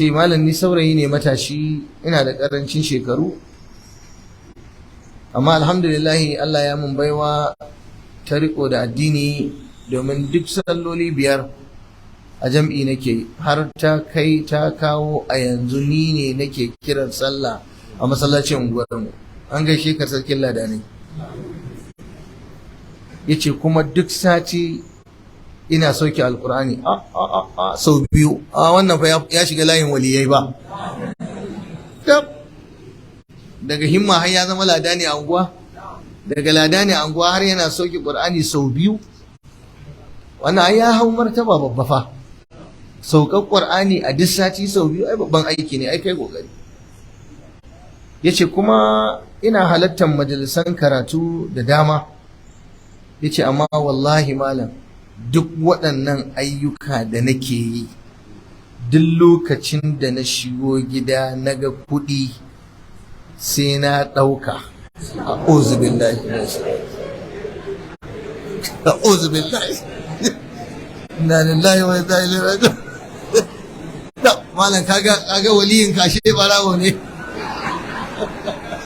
Malam, ni saurayi ne matashi, ina da karancin shekaru, amma alhamdulillahi Allah ya mun baiwa ta riko da addini, domin duk salloli biyar a jam'i nake, har ta kai ta kawo a yanzu ni ne nake kiran sallah a masallacin unguwarmu. An gaishe ka, sarkin ladanai. Yace kuma duk sati ina sauke Alkur'ani a a a a sau biyu. A wannan fa ya shiga layin waliyai ba. Daga himma har ya zama ladani a unguwa, daga ladani a unguwa har yana sauke Qur'ani sau biyu. Wannan ai ya hau martaba babba fa. Saukar Qur'ani a duk sati sau biyu ai babban aiki ne, ai kai kokari. Yace kuma ina halattar majalisan karatu da dama. Yace amma wallahi malam, duk waɗannan ayyuka da nake yi, duk lokacin da na shigo gida na ga kuɗi sai na ɗauka. A'udhu billahi, a'udhu billahi, inna lillahi wa inna ilaihi raji'un. Malam, kaga waliyin kashe barawo ne.